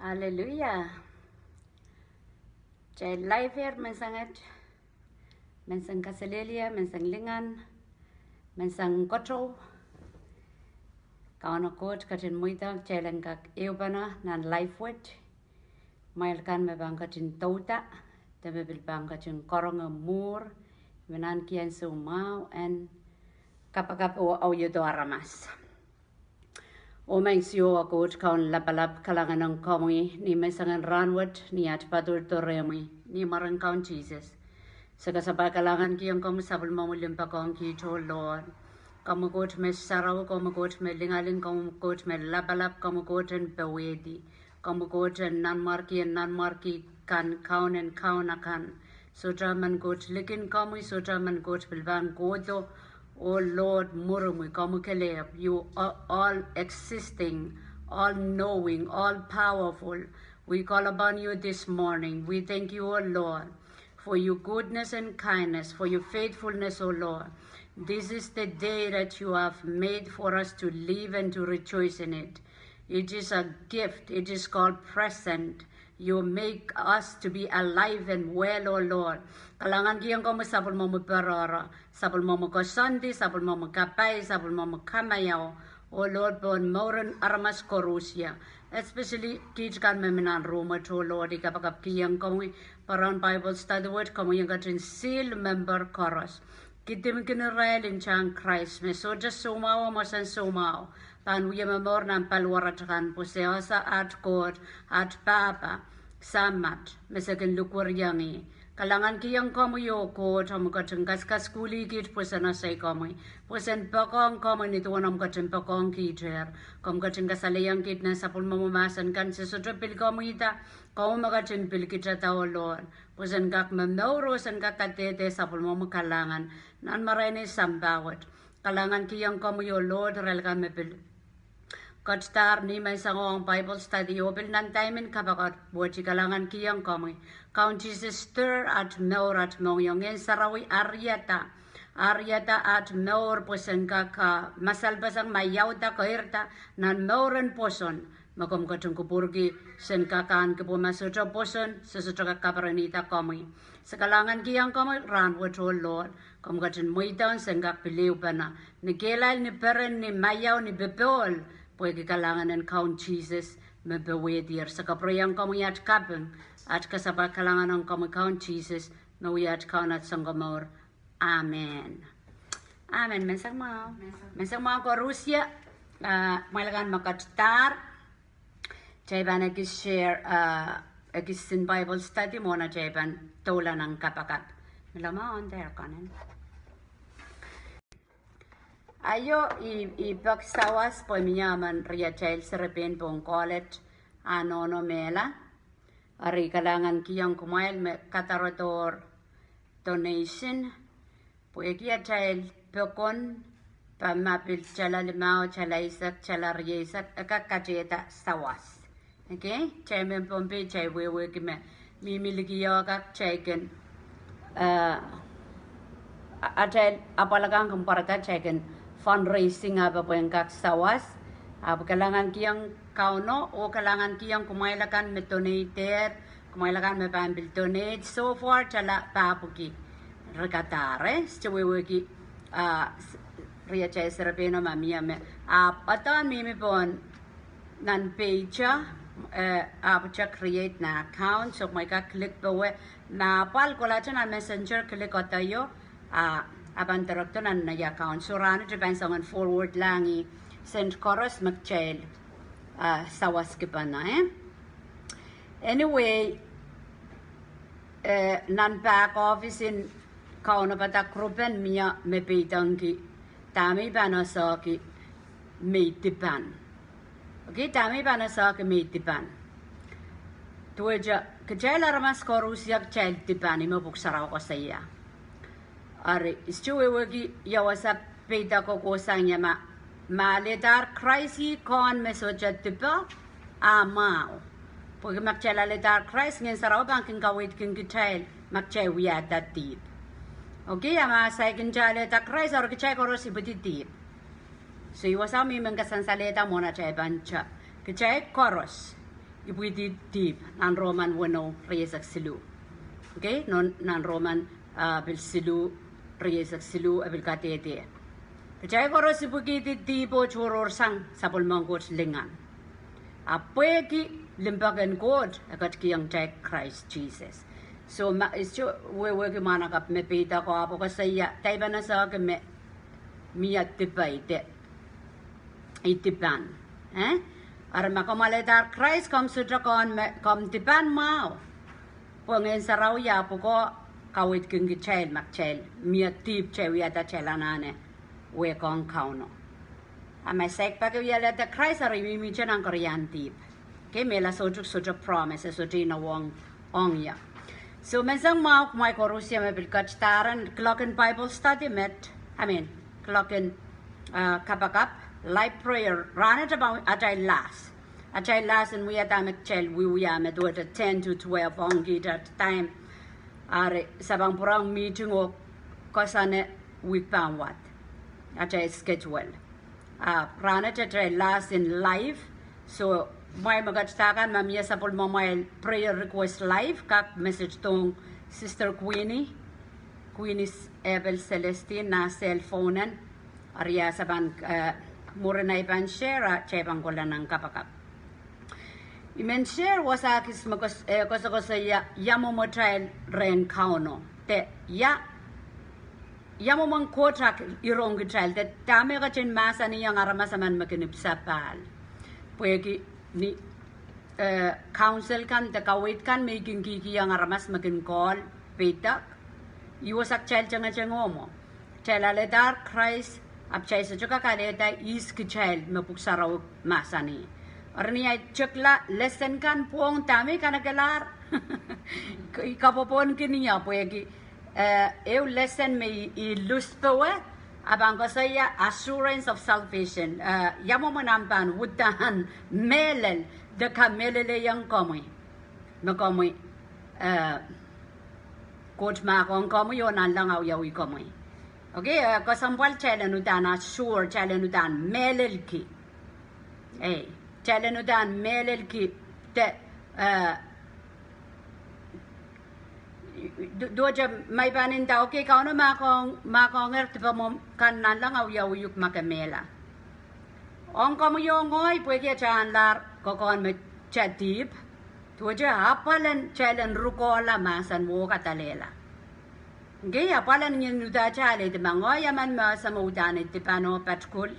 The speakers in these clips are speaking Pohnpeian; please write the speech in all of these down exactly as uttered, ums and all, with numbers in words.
Aleluia. Kitail live here menseng et, menseng kaselehlie, menseng lingan, menseng kotou. Kauno Koht ketin mweidohng kitail en kak ehupene nan live wet. Kumwail kan me pahn ketin douda, de me pil pahn ketin karonge mwuhr, me nan kihong soumwahu en kapakap oh audedo aramas. Oh Maing Siohwa Koht Kaun lapalap, kalahngan ong komwi ni menseng en rahn wet, ni at patohdo rehmwi ni mwaren Kaun Sises. Se kasapahl kalahngan kihong komwi sapwellimomwi limpoak ong kiht, oh Lord. Komwi Koht me sarawi, komwi Koht me lingaling, komwi Koht me lapalap, komwi Koht en powehdi. Komwi Koht en nanmwarki en nanmwarki kan, Kaun en kaun akan. Sohte men Koht likin komwi, sohte men Koht pil pahn kohdo. Oh Lord, mwurimwi, komwi kelehpw, you are all existing, all knowing, all powerful. We call upon you this morning. We thank you, oh Lord, for your goodness and kindness, for your faithfulness, oh Lord. This is the day that you have made for us to live and to rejoice in it. It is a gift. It is called present. You make us to be alive and well, oh Lord. Kalahngan kihong komwi sapwellimomwi pwarara, sapwellimomwi koasoandi, sapwellimomwi kapai, sapwellimomwi kamaiau, oh Lord, pohn mouren aramas koaros. Especially kiht kan me mi nan room wet, oh Lord, I kapakap kihong komwi, pwe rahn Bible study wet komwi en ketin seal member koaros. Kidimkin irail ntahn Krais me sohte soumwahu, mwomwen soumwahu, pahn wia momour nan paliwar atail kan, pwe se ese at Koht, at Pahpa, Samat, me se kin likwerihong ih. Kalahngan kihong komwi oh Koht, omw ketin kaskasukuhlih kiht pwe sen ese komwi, pwe sen poakohng komwi ni duwen omw ketin poakohng kiht er. Komw ketin kasalehiong kiht nan sapwellimomwi mahsen kan, se sohte pil komwida, komwi me ketin pil kitada, oh Lord. Pwe sen kak momour oh sen kak kadehde sapwellimomwi kalahngan nan marain ei sampah wet. Kalahngan kihong komwi oh Lord, irail kan me pil ketidahr ni menseng ong Bible study oh pil nan daimen kapakap wet, I kalahngan kihong komwi. Kaun Sises, stir at mour, at mohngiong, Ngehn Sarawi ariada, ariada at mour pwe sen kak, ah, masalpeseng, maiauda, keirda nan mouren pwoson me komw ketin kupwurki sen kak ahneki, pwe ma sohte pwoson, se sohte kak kaperenida komwi. Se kalahngan kihong komwi rahn wet oh Lord, komw ketin mweidohng sen kak pil ehupene ni kehlail, ni peren, ni maiau, ni popohl, pwehki kalahngan en Kaun Sises me powehdier. Se kapwurehiong komwi at kaping, at kasapahl kalahngan ong komwi Kaun Sises, me wia at Kaun, at Sounkomour. Amen. Amen. Menseng mwahu. Menseng mwahu koaros. Ah, kumwail akan me ketidahr, kitail pahn ekis share, ah, ekis sin Bible study mwohn atail pahn doula nan kapakap. Milo ma on there kanen. Aio I, I pek sawas pwe mie emen riatail serepein pohn college a nohno mehla. Eri I kalahngan kihong kumwail me kadarodohr donation, pwehki atail pokon, pwe ma pil tala limau, tala eisek, tala rieisek, e kak katehda sawas. Okay, kitail mehn Pohnpei kitail wehwehki me mihmi likier kak kitail kin, eh, a-, atail apwal akan kin pwarada kitail kin fundraising, ahpw e pwehn kak sawas. Ahpw kalahngan kihong Kauno oh kalahngan kihong kumwail akan me donate-er, kumwail akan me pahn pil donate. So far tala pahpwiki, rikadahr, eh, sohte wehwehki, ah, s-, riatail serepeino ma mie me. Ahpw uhdahn mihmi pohn nan page, eh, ahpw kitail create nan account, so kumwail kak click powe, ma apwal kohla nan Messenger, click uhdahio, ah, a pahn directo nan nei account. So rahnwet I pahn soangen forward lahng ih sent koaros me kitail, ah, sawaskipene, eh. Anyway, eh, nan back office en kaunopada group en mie me peidengki dahme I pahn esehki me I dipan. Okay, dahme I pahn esehki me I dipan. Duwehte kitail aramas koaros kitail dipan, ih me Pwuhk Sarawi koasoia. Eri I sohte wehwehki ia wasa peidek kohsang ia ma, ma alehdahr Krais ih kohn me sohte dipe, a mwahu. Pwehki ma kitail alehdahr Krais, Ngehn Sarawi pahn kin kaweidki kitail ma kitail wiahda dihp. Okay, a ma saikinte alehda Krais, eri kitail koaros ipwidi dihp. So ih wasa me I men kasansalehda mwohn atail pahn ta, kitail koaros ipwidi dihp, nan Roman weneu, rieisek siluh. Okay, nan, nan Roman, ah, pil siluh, rieisek siluh, e pil kadehde. Kitail koaros ipwikihdi dihp oh tohrohr sang sapwellimen Koht lingan. Ahpw pwehki limpoak en Koht, e ketikihong kitail Krais Sises. So, ma, I sohte wehwehki mwahnakapw me peidek ko ahpw koasoia, daipen esehki me mie dipe de I dipan. Eh? Eri ma komw alehdahr Krais, komw sohte kohn me, komw dipan mwahu. Pwe Ngehn Sarawi ahpw pwukoa kaweidkin kitail ma kitail mie dihp, kitail wiahda kitail anahne wehkohng Kauno. A ma saik pak e wiahla de Krais, eri mihmihte nan kerian dihp. Okay, mehla soutuk sohte promise, e sohte inowo ong ie. So, menseng mwahu kumwail koaros me pil ketidohr en kuloak en Bible study met, I mean, kuloak en, uh, kapakap, live prayer, rahnwet pahn atail las. Atail las en wiahda me kitail wiewia me duwehte ten to twelve ong kihda time. Eri, se pahn pwurehng meeting oh koasoane wihk pahn wad. Atail schedule. Ah, rahnwet atail las en live. So, mwail me ketido kan, ma mie sapwellimamwail prayer request live, kak message dohng Sister Queenie, Queenie Abel Celestine, nan cell phone en, eri ia se pahn, eh, mwurin ei pahn share, a kitail pahn kohla nan kapakap. I men share wasa kis me kos-, eh, koasokoasoia, ia mwomwatail rehn Kauno. De, ia, ia mwomwen Koht kak irohng kitail. De, dahme e ketin mahsanihong aramas emen me kin ipwsapahl. Pwehki ni, eh, counsel kan de kaweid kan me I kin kihkihong aramas me kin call, peidek. Ih wasa kitail tengeteng mwo. Kitail alehdahr Krais, ahpw kitail sohte kak alehda ihs kitail me Pwuhk Sarawi mahsanih. Eri ni ahi tekla lesson kan pwong dahme I kanekelahr. I kapwopwonki ni ia pwehki, eh, ehu lesson me I, I lose power, a pahn koasoia assurance of salvation. Eh, ia mwomwen ahmw pahn uhdahn mehlel, de kamehlelehiong komwi me komwi, eh, Koht mahkohng komwi oh nanleng awiawi komwi. Okay, eh, kesempwal kitail en uhdahn assure, kitail en uhdahn mehlelki. Eh, kitail en uhdahn mehlelki. De, eh, du-, duwehte ma I pahn nda, okay, Kauno mahkohng, mahkohng er dipamwomw kan nanleng awiawi uhk ma ke mehla. Ong komwi oh ngehi pwehki atail anahne kokohn me kitail dihp, duwehte apwal en kitail en rukohla mahsen wo kadalehla. Ngehn apwal en ngehn uhdahn kitail alehdi ma ngehi emen me ese me uhdahn I dipan oh patkul.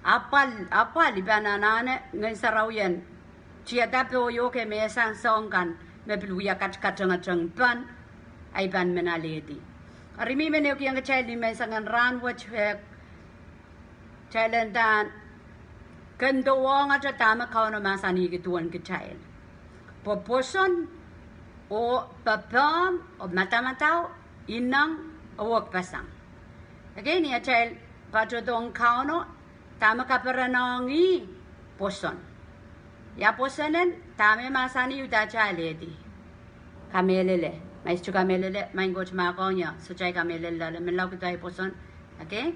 Apwal, apwal I pahn anahne Ngehn Sarawi en tiada poh ieu ke me sang soang kan me pil wia kat-, katengeteng pahn, ahi pahn men alehdi. Eri mie me I men ehukihong kitail ni menseng en rahn wet, eh, kitail en uhdahn kendohng atail dahme Kauno mahsanihki duwen kitail. Pwe pwoson, oh pepehm, oh madamadau, ineng, oh wekpeseng. Again, ni atail patohdohng Kauno, dahme kaperenohng ih pwoson. Ia pwoson en, dahme mahsanih uhdahn kitail alehdi. Kamehlele, ma I sohte kamehlele, maing Koht mahkohng ie, sohte I kamehlele loale, menlau kitail pwoson. Okay?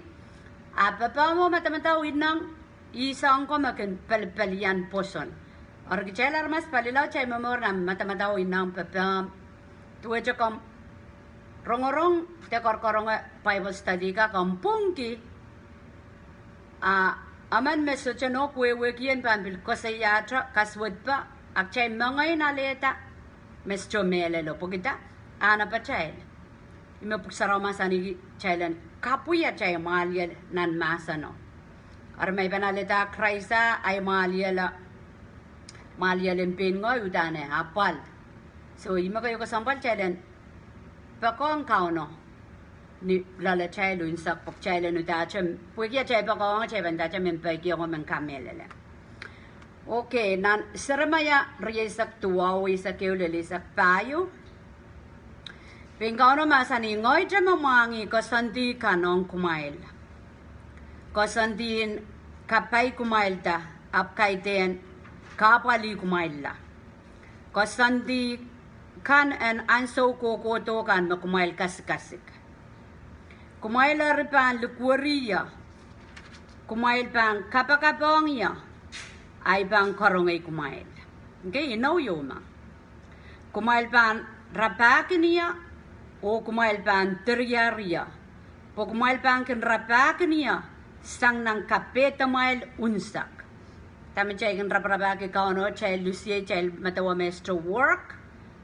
A pepehm oh madamadau ineng, ih soang ko me kin pelpelian pwoson. Eri kitail aramas palilau kitail momour nan madamadau ineng pepehm. Duwehte komw rongorong de koarokoaronge Bible study ka komw pwungki, a emen me sohte nohk wehwehki en pahn pil koasoiahte kasuwedpe, a kitail mengei en alehda me sohte mehlelo pwehki dah, ahn apatail. Ih me Pwuhk Sarawi mahsanihki kitail en kapwaiada atail mwahliel nan mahseno. Eri ma I pahn alehda Krais, ahi mwahliel, mwahliel en pein ngehi uhdahn apwal. So, ih me keieu kesempwal kitail en poakohng Kauno ni loalatail unsek pwe kitail en uhdahte, pwehki atail poakohng, kitail pahn uhdahte men peikiong oh men kamehlele. Okay, nan Seremaia rieisek duwau, eisek ehu lel eisek pahieu. Pein Kauno mahsanih, ngehi te me mwahngih koasoandi kan ong kumwail. Koasoandi en kapai kumwailda, ahpw kaidehn kahpwalih kumwailla. Koasoandi kan en ansou kohkohdo kan me kumwail kasikasik. Kumwail eri pahn likwerih ie, kumwail pahn kapakapohng ie, a I pahn karonge kumwail. Ngehi inou ieu ma kumwail pahn rapahkin ie, oh kumwail pahn diriar ie, pwe kumwail pahn kin rapahkin ie sang nan kapehdamwail unsek. Dahme kitail kin raparapahki Kauno, kitail lusiei, kitail medewe me sohte work,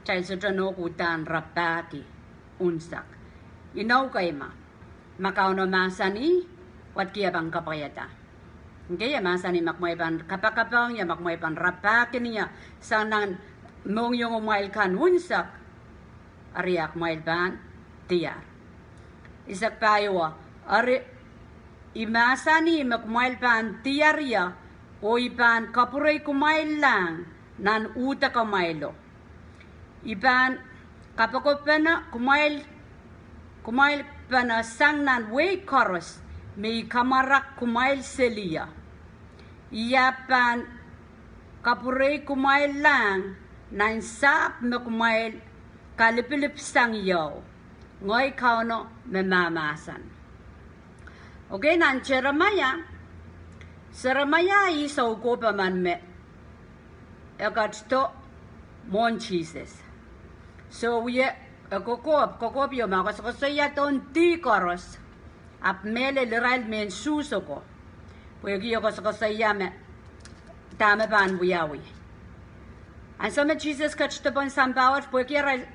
kitail sohte nohk uhdahn rapahki unsek. Inou kei ma, ma Kauno mahsanih, wadki e pahn kapwaiada. Ngehi e mahsanih ma kumwail pahn kapakapehng ie, ma kumwail pahn rapahkin ie sang nan mohngiongumwail kan unsek, eri kumwail pahn diar. Eisek pahieu, eri I mahsanih me kumwail pahn diar ie, oh I pahn kapwurei kumwail lahng nan uhd akamwailo. I pahn kapokopene kumwail, kumwailpene sang nan wehi koaros me I kamwarak kumwail seli ie. I ahpw pahn kapwurei kumwail lahng nan sahpw me kumwail kalipilip sang ie. Ngehi Kauno me mahmahsen. Okay, nan Seremaia, Seremaia ih soukohp emen me e ketido mwohn Sises. Soh, e kokohp, kokohp ieu ma koasokoasoia dohn dih koaros, ahpw mehlel irail mehn Suhs oko, pwehki e koasokoasoia me dahme pahn wiawi. Ansou me Sises ketido pohn sampah wet, pwehki arail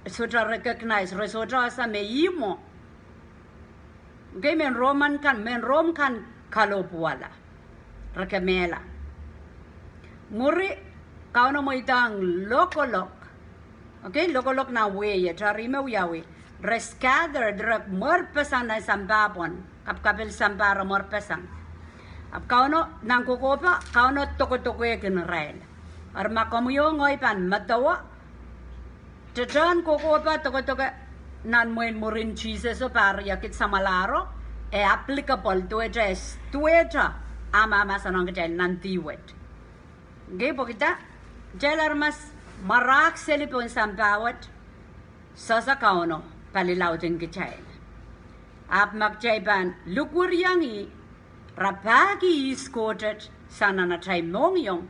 sohte recognize, re sohte ese me ih mwo. Okay, mehn Rom kan, mehn Rom kan kalohpwuwala, re kemehla. Mwuri, Kauno mweidohng lokolok. Okay, lokolok nan wehi, eri me wiawi, re scattered, re mwerpeseng nan sampah pwon, kapikapil sampah re mwerpeseng. Ahpw Kauno nan kokohpa, Kauno dokedoke kin irail. Eri ma komwi oh ngehi pahn medewe, tetehn kokohpa dokedoke nan mwehin mwurin Siseso pahr iakid samwalahro, e applicable duwehte, duwehte ah mahmahsen ong kitail nan dih wet. Ngehi pwehki dah, kitail aramas mwarahk seli pohn sampah wet, sehse Kauno palilaudin kitail. Ahpw ma kitail pahn lukweriong ih, rapahki ihs Koht et sang nan atail mohngiong,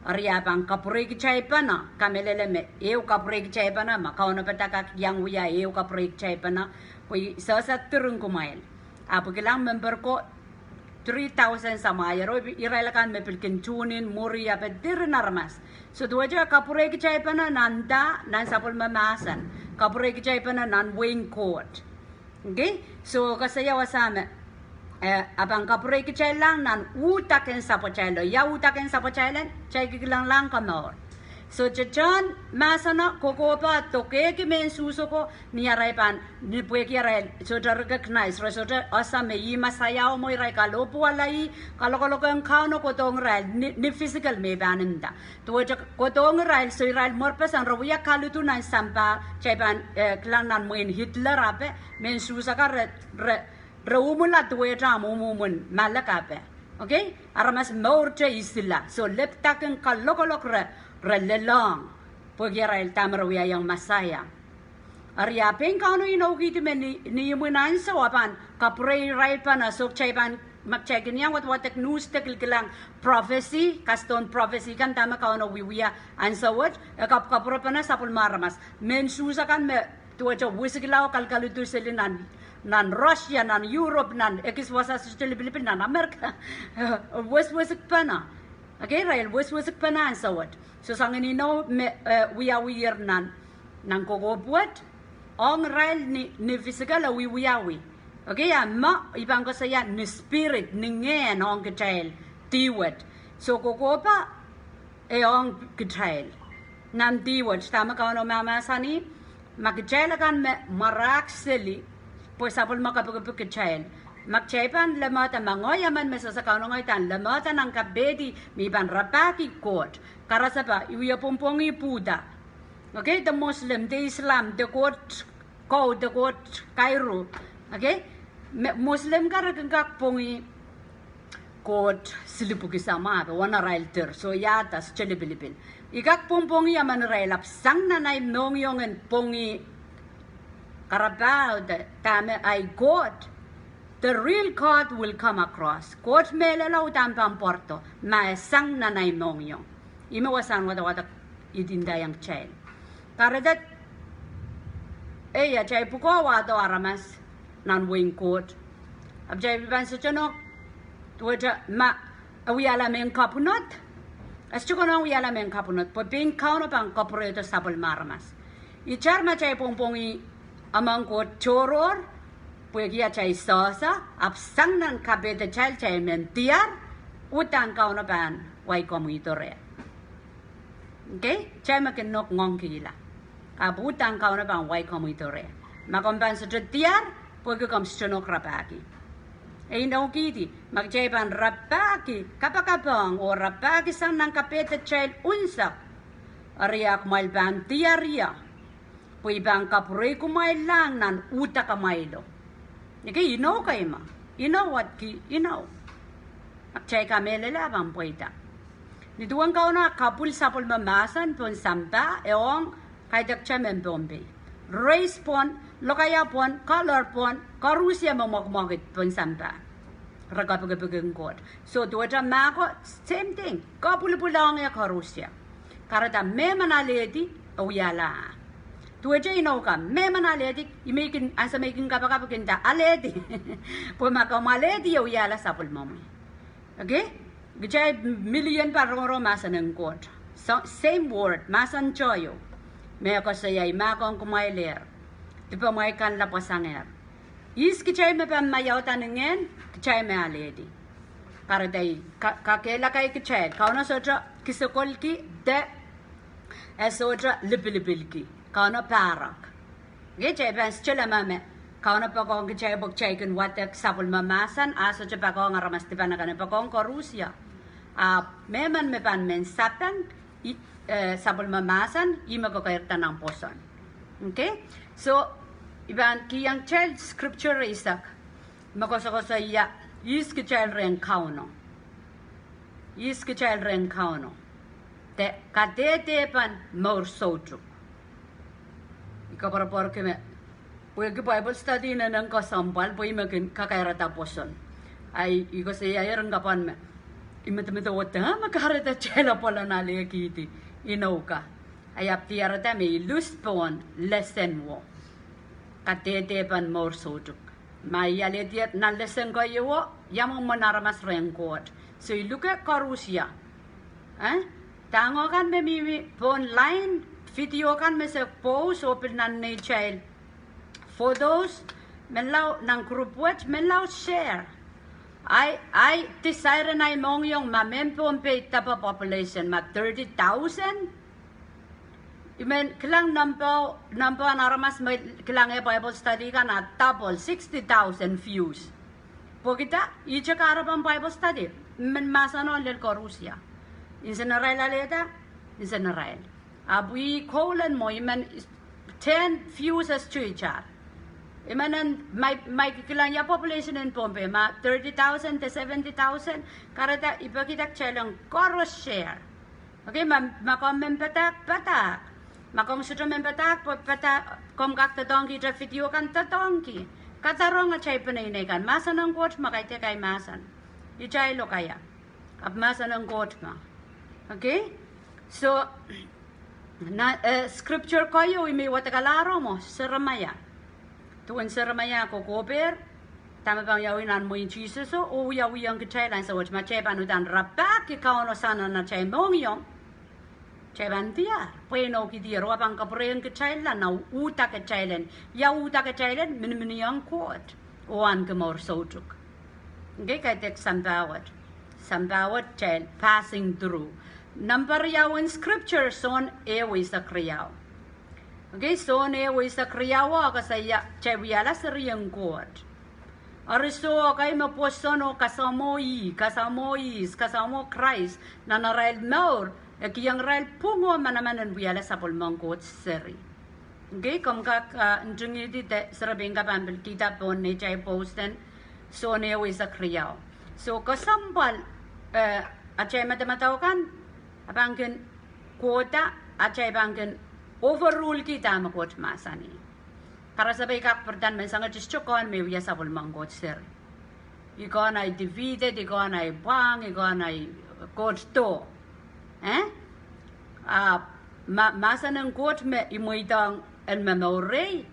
eri e pahn kapwurei kitailpene, kamehlele me ehu kapwurei kitailpene, ma Kauno padahk kak iang wia ehu kapwurei kitailpene, pwe I sehse diren kumwail. Ahpw I kilang member ko three thousand samwa, eri irail akan me pil kin tune in mwuri, ahpw diren aramas. Soh, duwehte kapwurei kitailpene nan dah, nan sapwellime mahsen, kapwurei kitailpene nan wehin Koht. Okay, soh, koasoia wasa me, eh, e pahn kapwurei kitail lahng nan uhdahn sapwatailo. Ia uhdahn sapwatailo? Kitail kikilanglahng komour. Soh, tetehn mahseno, kokohpa dokehki mehn Suhs oko, ni arail pahn, ni pwehki arail sohte recognize, re sohte ese me ih Mesaia mwo, irail kalohpwuwala ih, kalokolokehng Kauno kohdohng irail ni, ni physical me I pahn nda. Duwehte kohdohng irail, soh, irail mwerpeseng, re wia kalidu nan sampah, kitail pahn, eh, kilang nan mwehin Hitler ape, mehn Suhs akan re, re, re umwula duwehte ah mwomwohmwen malek ape. Okay? Aramas mourte isila. Soh, lepdakin kalokolok re, re lelohng, pwehki arail dahme re wiahiong Mesaia. Eri a pein Kauno inoukihdi me ni, ni imwin ansou e pahn kapwurei irailpene, soh, kitail pahn, ma kitail kin iang wadwadek nuhs de kilkilang prophecy, kasdohn prophecy kan dahme Kauno wiewia ansou wet, e kapkapwurepene sapwellime aramas. Mehn Suhs akan me duwehte wisikila oh kalkalidu seli nan, nan Russia, nan Europe, nan ekis wasa sohte lipilipil, nan Amerika, weswesikpene. Okay, irail weswesikpene ansou wet. Soh, soangen inou me, eh, wiawier nan, nan kokohp wet, ong irail ni, ni physical e wiewiawi. Okay, a ma I pahn koasoia ni spirit, ni ngehn ong kitail dih wet. Soh, kokohpa e ong kitail nan dih wet, dahme Kauno mahmahsanih, ma kitail akan me mwarahk seli, pwe sapwellime kapikipik kitail. Ma kitail pahn lemehda, ma ngehi emen me sehse Kauno, ngehi uhdahn lemehda nan kapehdi me I pahn rapahki Koht. Karasepe, I wie pwongpwongih Buddha, okay, de Muslim, de Islam, de koht kou, de koht kairu. Okay? Me, Muslim kan re kin kak pwongih koht silipwukisama, ahpw wen arail dir, soh, ia dah, sohte lipilipil. I kak pwongpwongih emen irail, ahpw sang nan ahi mohngiong en pwongih, karapahu de, dahme ahi Koht, the real God will come across. Koht mehlelo uhdahn pahn pwarodo ma e sang nan ahi mohngiong. Ih me wasahn wadawad idindaiong kitail. Kahrehda, ei, atail pwukoa wahdo aramas nan wehin Koht. Ahpw kitail pahn sohte nohk, duwehte ma e wiahla mehn kapwunod, e sohte konehng wiahla mehn kapwunod, pwe pein Kauno pahn kapwurehdo sapwellime aramas. Itar ma kitail pwongpwongih omwen Koht tohrohr, pwehki atail sehse, ahpw sang nan kapehdatail kitail men diar, uhdahn Kauno pahn wai komwi doare. Okay? Kitail me kin nohk ngoangkihla, ahpw uhdahn Kauno pahn wai komwi doare ma komw pahn sohte diar, pwehki komw sohte nohk rapahki. E inoukihdi, ma kitail pahn rapahki kapakapohng oh rapahki sang nan kapehdatail unsek, eri kumwail pahn diar ie, pwe I pahn kapwurei kumwail lahng nan uhdahn kumwailo. Okay, inou kei me, inou wadki, inou. Ahpw kitail kamehlele e pahn pweida. Ni duwen Kauno kapwul sapwellime mahsen pohn sampah, e ong kaidehk kitail mehn Pohnpei, race pwon, lokaia pwon, color pwon, koarusie me mwekimwekid pohn sampah, re kapikipikihong Koht. So duwehte mahko, same thing, kapwilipwilong ie koarusie. Kahrehda mehmen alehdi, e wiahla. Duwehte inou ka, mehmen alehdi, I men kin, ansou me I kin kapakap I kin nda alehdi. Pwe ma komw alehdi e wiahla sapwellimomwi. Okay? Kitail million pahn rongorong mahsen en Koht. So, same word, mahsen tohto. Me e koasoia, I mahkohng kumwailehr, dipamwail kan lapwasangehr. Ihs kitail me pahn maiauda ni ngehn? Kitail me alehdi. Kahrehda I ka, kakehlaka kitail, Kauno sohte kisekolki de e sohte lipilipilki. Kauno pahrek. Okay, kitail pahn sohte leme me Kauno poakohng kitail pwe kitail kin wadek sapwellime mahsen, a sohte poakohng aramas dipan akan, e poakohng koarusie. Ahpw mehmen me pahn men sapeng, eh, sapwellime mahsen, ih me kokeirda nan pwoson. Okay? So, I pahn kihong kitail scripture eisek me koasokoasoia ihs kitail rehn Kauno. Ihs kitail rehn Kauno, de kadehdehpen mour soutuk. I koapworopworki me, pwehki Bible study inenen kesempwal pwe I men kin kakairada pwoson, a I koasoiaier en kapwan me I medemedewe dahme kahrehda kitail apwal en alehkihdi inou ka. A I ahpw diarada me I lus pohn lesson wo, kadehdehpen mour soutuk. Ma I alehdi nan lesson keieu, ia mwomwen aramas rehn Koht? So I luke koarusie, eh, dahng kan me mihmi pohn line, video kan me se post oh pil nan neitail photos, menlau nan group wet, menlau share. Ahi, ahi desire en ahi mohngiong ma mehn Pohnpei depe population ma thirty thousand. I men kilang number, number en aramas me kilang Bible study kan a double, sixty thousand views. Pwehki dah? Ihte kahrepen Bible study, I men mahsanihong lel koarusie. Nsenarail alehda, nsenarail. Ahpw I kohlen mwo, I men ten views as to itar. I men en, ma I, ma I kilang ia population en Pohnpei ma thirty thousand de seventy thousand, kahrehda I peki dah kitail en koaros share. Okay, ma, ma komw men padahk, padahk. Ma komw sohte men padahk, pwe padahk, komw kak doadoahngki dah video kan, doadoahngki. Kadarohng atail peneinei kan, mahsen en Koht me kaidehk ahi mahsen. Itail lokaia, ahpw mahsen en Koht me. Okay? So, nan, eh, scripture keieu I men wadekala rong mwo, Seremaia. Duwen Seremaia kokohpehr dahme pahn wiawi nan mwehin Sises o, oh wiawihong kitail ansou wet ma kitail pahn uhdahn rapahki Kauno sang nan atail mohngiong, kitail pahn diar, pwe inoukihdi ih, e pahn kapwurehiong kitail nan uhdahn kitail en, ia uhdahn kitail en miniminiong Koht oh ahneki mour soutuk. Okay, kaidehk sampah wet. Sampah wet kitail passing through. Nampa riau en scripture, Sohn ehu eisek riau. Okay, Sohn ehu eisek riau o koasoia kitail wiahla serien Koht. Eri soh, okay, me pwoson oh kasamwo ih, kasamwo ihs, kasamwo Krais nan arail mour, e kihong irail pwung oh manaman en wiahla sapwellimen Koht seri. Okay, komw kak, ah, ntingihdi de serepein ka pahn pil kihda pohn neitail post en Sohn ehu eisek riau. So kesempwal, eh, atail madamadau kan, a pahn kin kohda, atail pahn kin overruleki dahme Koht mahsanih. Karasepe I kak pwurehng men sangete sohte kohn me wia sapwellimen Koht seri. I kohn ahi defeated, I kohn ahi pwang, I kohn ahi Koht doh. Eh? Ahpw ma, mahsen en Koht me I mweidohng en momour rehi,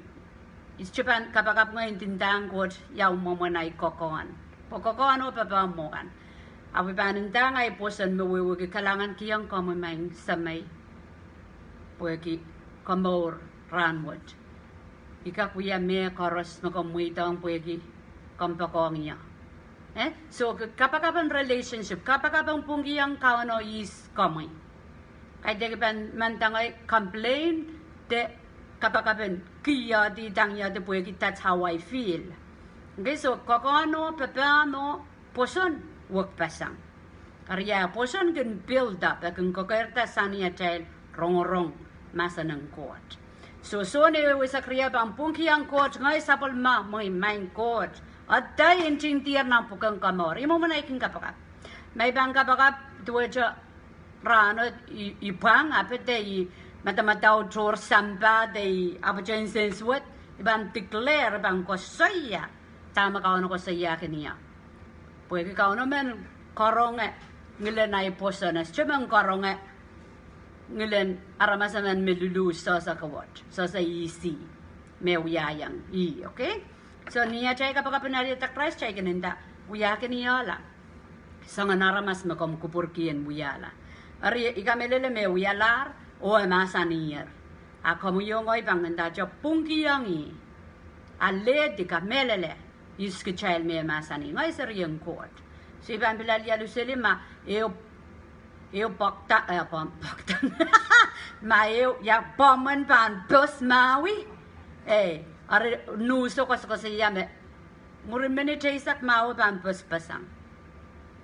I sohte pahn kapakap ngehi ndindahng Koht ia mwomwen ahi kokohn. Pwe kokohn oh pepehm mwo kan. Ahpw I pahn ndahng ahi pwoson me wehwehki kalahngankihong komwi maing Semei, pwehki komour rahnwet. I kak wia mehkoaros me komw mweidohng pwehki kompoakohng ie. Eh? So, kapakapen relationship, kapakapen pwungkihong Kauno ihs komwi. Kaidehk I pahn mandahng complain, de kapakapen kihdi, idang iehdi pwehki that's how I feel. Okay, so kokohn oh pepehm oh pwoson wekpeseng. Eri ia pwoson kin build up, e kin kekeirda sang ni atail rongorong mahsen en Koht. So, sohn ehu eisek riau pahn pwungkihong Koht, ngehi sapwellime mwehi, maing Koht, ede I ntingdier nan pwuken komour. Ih mwomwen ahi kin kapakap. Ma I pahn kapakap duwehte rahno I, I pwang, ahpw de I madamadau tohr sampah de I ahpwtehn nsensuwed, I pahn declare, I pahn koasoia dahme Kauno koasoiahkin ie. Pwehki Kauno men karonge ngilen ahi pwoson, e sohte men karonge ngilen aramas emen me luluh sohsa kowet, sohsa ihs me wiahiong ih, okay? So ni atail kapakap en alehda Krais, kitail kin nda, wiahkin ie la soangen aramas me komw kupwurki en wiahla. Eri I kamehlele me wialahr oh e mahsaniher. A komwi oh ngehi pahn ndahte pwungkihong ih, alehdi, kamehlele, ihs kitail me mahsanih, ngehi serien Koht. So I pahn pil alialu seli ma ehu, ehu pokda, eh, pom-, pokda. Ma ehu, ia, pwomwen pahn pos mahwi. Eh, eri nuhso koasokoasoia me mwurin minit eisek mahwe pahn pospeseng.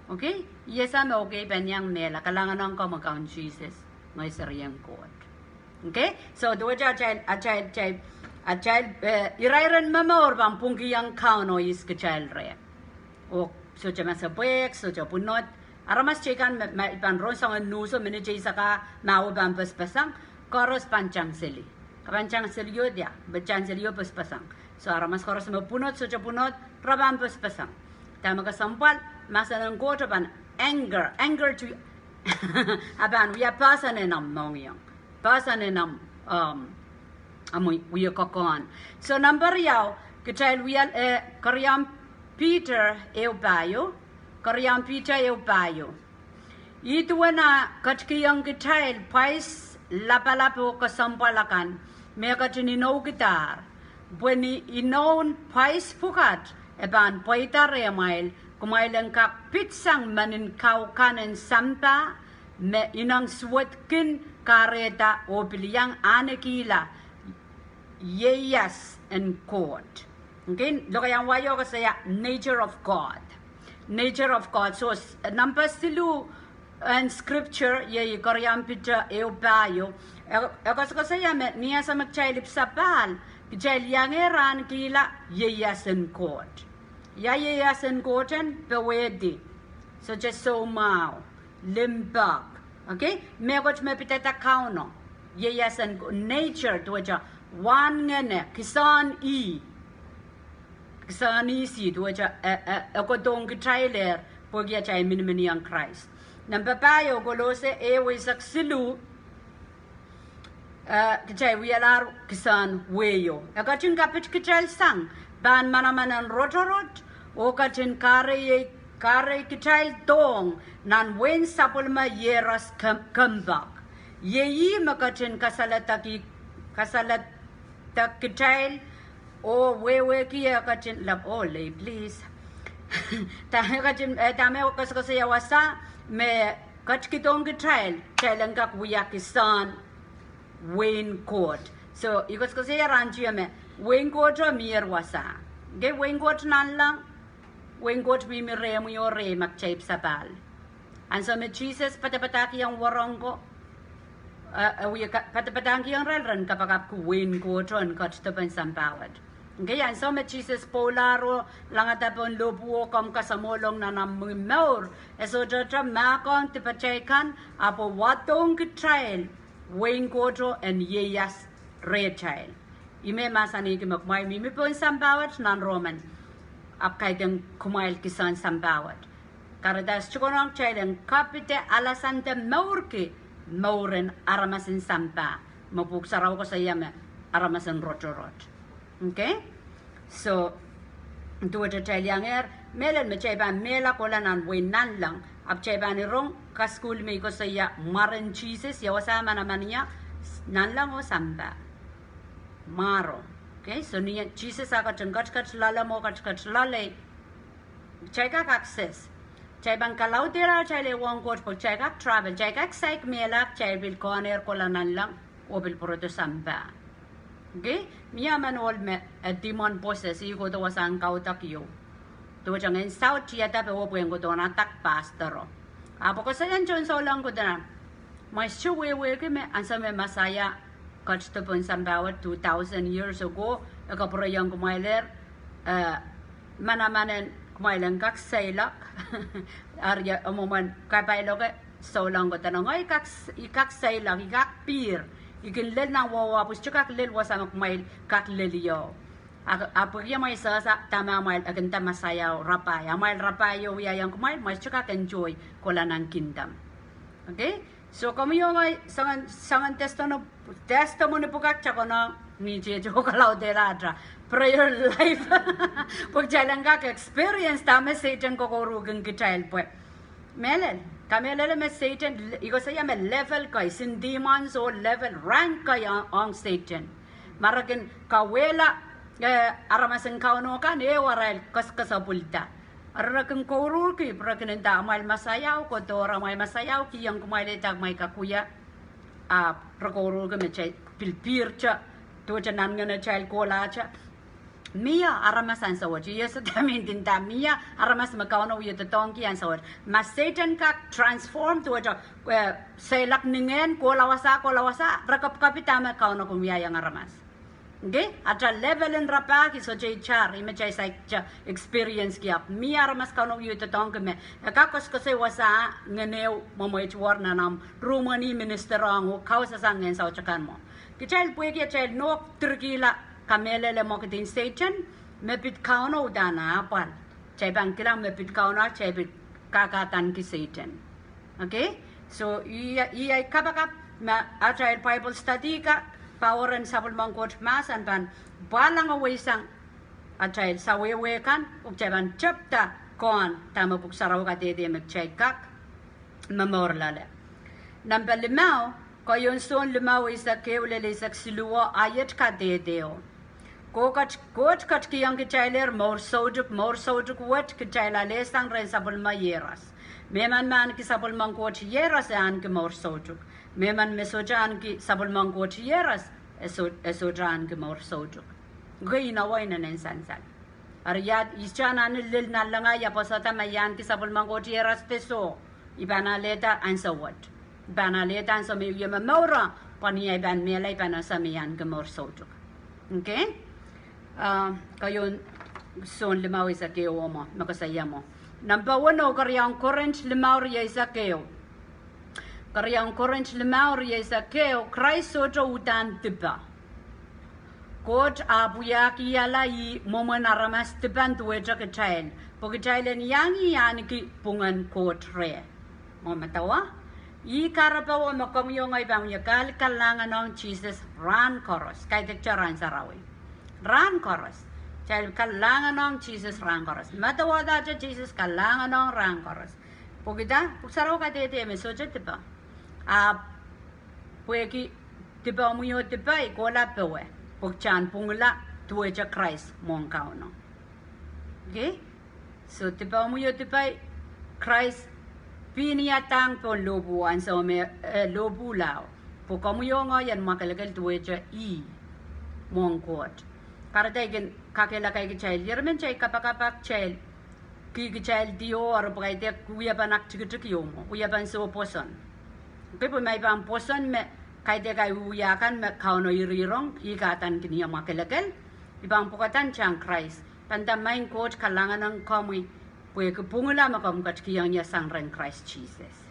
Okay? Ihs me okay pahn iang mehla, kalahngan ong komwi Kaun Sises, ngehi serien Koht. Okay? So duwehte atail, atail, atail, atail, eh, irairen momour pahn pwungkihong Kauno ihs kitail reh. Oh sohte masepwehk, sohte pwunod. Aramas teikan me, me I pahn rong soangen nuhso minit eisek ah mahwe pahn pospeseng, koaros pahn tang seli. Ke pahn tang seli oh dia, pahn tang seli oh pospeseng. So aramas koaros me pwunod, sohte pwunod, re pahn pospeseng. Dahme kesempwal, mahsen en Koht pahn anger, anger to, a pahn wia pahsan en omw mohngiong, pahsan en omw, um, omw wie kokohn. So number riau, kitail wia, eh, Keriau Piter ehu pahieu, Keriau Piter ehu pahieu. Ih duwen ah ketikihong kitail pwais lapalap oh kesempwal akan me ketin inoukidahr. Pwe ni inoun pwais pwukat e pahn pweida rehmwail, kumwail en kak pitsang mehn kau kan en sampah me ineng suwedkin kahrehda oh pil iang ahnekihla ieias en Koht. Okay, lokaiahn wai o koasoia nature of God. Nature of God. So, s-, number siluh en scripture, iei Keriau Piter ehu pahieu, e, e koasokoasoia me ni ansou me kitail ipwsapahl, kitail iangehr ahnekihla ieias en Koht. Ia ieias en Koht en powehdi? Sohte soumwahu, limpoak. Okay? Mehkot me pidada Kauno. Ieias en Ko-, nature, duwehte wahn ngehn, kisehn ih. Kisehn ihs ih, duwehte e, e, e kohdohng kitailehr pwehki atail miniminiong Krais. Number pahieu, Kolose ehu eisek siluh, eh, kitail wialahr kisehn wehio. E ketin kapit kitail sang pahn manaman en rotorot, oh ketin kahrei, kahrei kitail dohng nan wehin sapwellime ieros kempoak. Iei ih me ketin kasaledek, kasaledek kitail, oh wehwehki e ketin, lap, oh lei, please. Dahme ketin, eh, dahme koasokoasoia wasa, me ketikihdohng kitail, kitail en kak wia kisehn wehin Koht. So, I koasokoasoia rahn tio me wehin Kohto mier wasa. Okay, wehin Koht nanleng, wehin Koht mihmi rehmwi oh rehi ma kitail ipwsapahl. Ansou me Sises padapadahkihong wahnpoaron ko, eh, e wie ka-, padapadahkihong irail ren kapakapki wehin Kohto en ketidopen sampah wet. Okay, ansou me Sises pwoulahr oh langada pohn lohpwuo, komw kasamwohlong nan omw mour, e sohte mahkohng dipatail kan, ahpw wadohng kitail wehin Kohto en ieias rehtail. Ih me mahsanihki me kumwail mihmi pohn sampah wet nan Roman, ahpw kaidehn kumwail kisehn sampah wet. Kahrehda e sohte konehng kitail en kapite alasang de mourki mouren aramasen sampah, me Pwuhk Sarawi koasoia me aramasen rotorot. Okay? So, duwehte kitail iangehr, mehlel me kitail pahn mehla kohla nan wehin nanleng, ahpw kitail pahn rong kasukuhl me I koasoia mwaren Sises, ia wasa manaman ie, nanleng oh sampah. Mwaro. Okay, so ni Sises a ketin ketiket loale mwo, ketiket loalei, kitail kak access. Kitail pahn kalaudehla atail ehuong Koht pwe kitail kak travel, kitail kak saik mehla, kitail pil kohnehr kohla nanleng oh pil pwurodo sampah. Okay, mie emen ohl me, eh, demon possess, ih kohdo wasahn kaudok ieu. Duwehte ngehn saut tiada pwe e pwehn kohdohn adak pastoro. Ahpw e koasoia tohn souleng kohdo nan, mwaiste wehwehki me ansou me Mesaia ketido pohn sampah wet two thousand years ago, e kapwurehiong kumwailehr, eh, manaman en kumwail en kak seiloak. Eri e mwomwen kapailoke souleng kohdo nan, ngehi kak s-, I kak seiloak, I kak pihr, I kin lel nan wawa pwe sohte kak lel wasa me kumwail kak lel ie. A, a pwehki amwail sehse dahme amwail, e kin nda Mesaiao rapahi, amwail rapahi o wiahiong kumwail, mwail sohte kak enjoy kohla nan kingdom. Okay? So, komwi oh ngehi soangen, soangen testimony, testimony pwukat kitail konehng mihmihte oh kalaudehla atail prayer life. Pwe kitail en kak experience dahme Sehdan kokouruhkin kitail pwe. Mehlel, kamehlele me Sehdan, I koasoia me level kei, sin demons oh level, rank kei ong, ong Sehdan. Ma re kin kawehla, eh, aramasen Kauno kan, ehu arail kesakesapwilda. Eri re kin kouruhrki, pwe re kin nda amwail Mesaiao kohdo, amwail Mesaiao kihong kumwail ehda kumwail kak wia. Ahpw re kouruhrki me kitail pil pihro, duwehte nan ngenetail kohlahte. Mie aramas ansou wet, I ese dahme I ndinda, mie aramas me Kauno wie doadoahngki ansou wet. Ma Sehdan kak transform duwehte, eh, seiloak ni ngehn, kohla wasa, kohla wasa, re kapkapi dahme Kauno kin wiahiong aramas. Okay? Atail level en rapahki sohte itar, ih me kitail saikinte experience ki, ahpw mie aramas Kauno wie doadoahngki me e kak koasoakoasoi wasa, ngehn ehu mwemweit wor nan omw rumwehni minister ong oh kausasang ngehn saut akan mwo. Kitail pwehki atail nohk dirkihla kamehlele mwekid en Sehdan, me pid Kauno uhdahn apwal. Kitail pahn kilang me pid Kauno, kitail pil kakahdanki Sehdan. Okay? So, ih, ih ei kapakap me atail Bible study ka, power en sapwellimen Koht mahsen pahn pwalengeweisang atail sawehwe kan, oh kitail pahn tepda kohn dahme Pwuhk Sarawi kadehde me kitail kak momour loale. Nempe limau, keieun Sohn limau eisek ehu lel eisek siluh, a iet kadehdeho. Koh ket-, Koht ketikihong kitailehr mour soutuk, mour soutuk wet kitail alehsang rehn sapwellime iehros. Mehmen me ahneki sapwellimen Koht iehros e ahneki mour soutuk. Mehmen me sohte ahneki sapwellimen Koht iehros, e soh-, e sohte ahneki mour soutuk. Kei, inowo inenen sansal. Eri ia, ihte anahne lel nanlengai pwosada ma I ahneki sapwellimen Koht iehros de soh. I pahn alehda ansou wet. I pahn alehda ansou me I wie momouro, pwe ni ahi pahn mehla I pahn ese me I ahneki mour soutuk. Okay? Ah, keieun Sohn limau eisek ehu mwo, me koasoia mwo. Nempe weneu, keriaun Korint limau rieisek ehu. Keriaun Korint limau rieisek ehu, Krais sohte uhdahn dipe. Koht ahpw wiahkihala ih mwomwen aramas dipan duwehte kitail, pwe kitail en iang ih ahneki pwungen Koht reh. Mwo medewe, ih kahrepe wo me komwi oh ngehi pahn wie kal-, kalahngan ong Sises rahn koaros, kaidehkte rahn sarawi. Rahn koaros. Kitail kalahngan ong Sises rahn koaros. Medewe dahte Sises kalahngan ong rahn koaros. Pwehki dah, Pwuhk Sarawi kadehde me sohte dipe. Ahpw pwehki dipe omwi oh dipe, kohla powe. Pwe kitail en pwungla duwehte Krais mwohn Kauno. Okay? So, dipe omwi oh dipe, Krais pihni ia dahng pohn lohpwuo ansou me, eh, lohpwuo lao. Pwe komwi oh ngehi en mwakelekel duwehte ih mwohn Koht. Kahrehda I kin kakehlaka kitail, ieremen kitail kapakap kitail, ki kitail diho, eri pwe kaidehk wiepen aktikitik ieu mwo, wiepen soh pwoson. Okay, pwe ma I pahn pwoson me kaidehk ahi wiewia kan me Kauno irihrong, I kahdaneki ni mwakelekel, I pahn pwukadahn tang Krais. Pahn nda, Maing Koht, kalahngan ong komwi, pwehki pwungla me komw ketikihong ie sang rehn Krais Sises.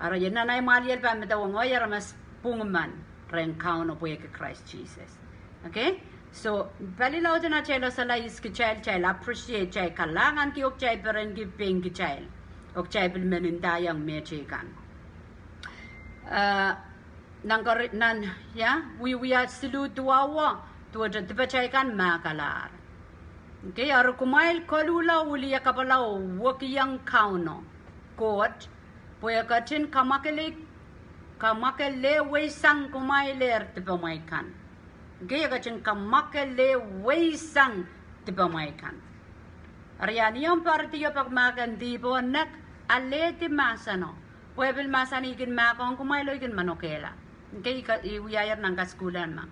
Eri ien nan ahi mwahliel pahn medewe ngehi aramas pwungimen rehn Kauno pwehki Krais Sises. Okay? So, pali laud en atail solahr ihs kitail, kitail appreciate, kitail kalahnganki oh kitail perenki pein kitail. Oh kitail pil men ndaiong mehteikan. Eh, nan kari-, nan, ia, wiewia siluh duwau, duwehte dipatail kan mahkalahr. Okay, eri kumwail koluhla oh wiliakapwala oh wekiong Kauno Koht, pwe e ketin kamwakele-, kamwakelehweisang kumwailehr dipamwail kan. Okay, e ketin kamwakelehweisang dipamwail kan. Eri a ni omw poaridi pak mahk en dihp oh nek, alehdi mahseno. Pwe e pil mahsanih, I kin mahkohng kumwail oh I kin manokehla. Okay, I ka-, I wiahier nan kasukuhl en ma.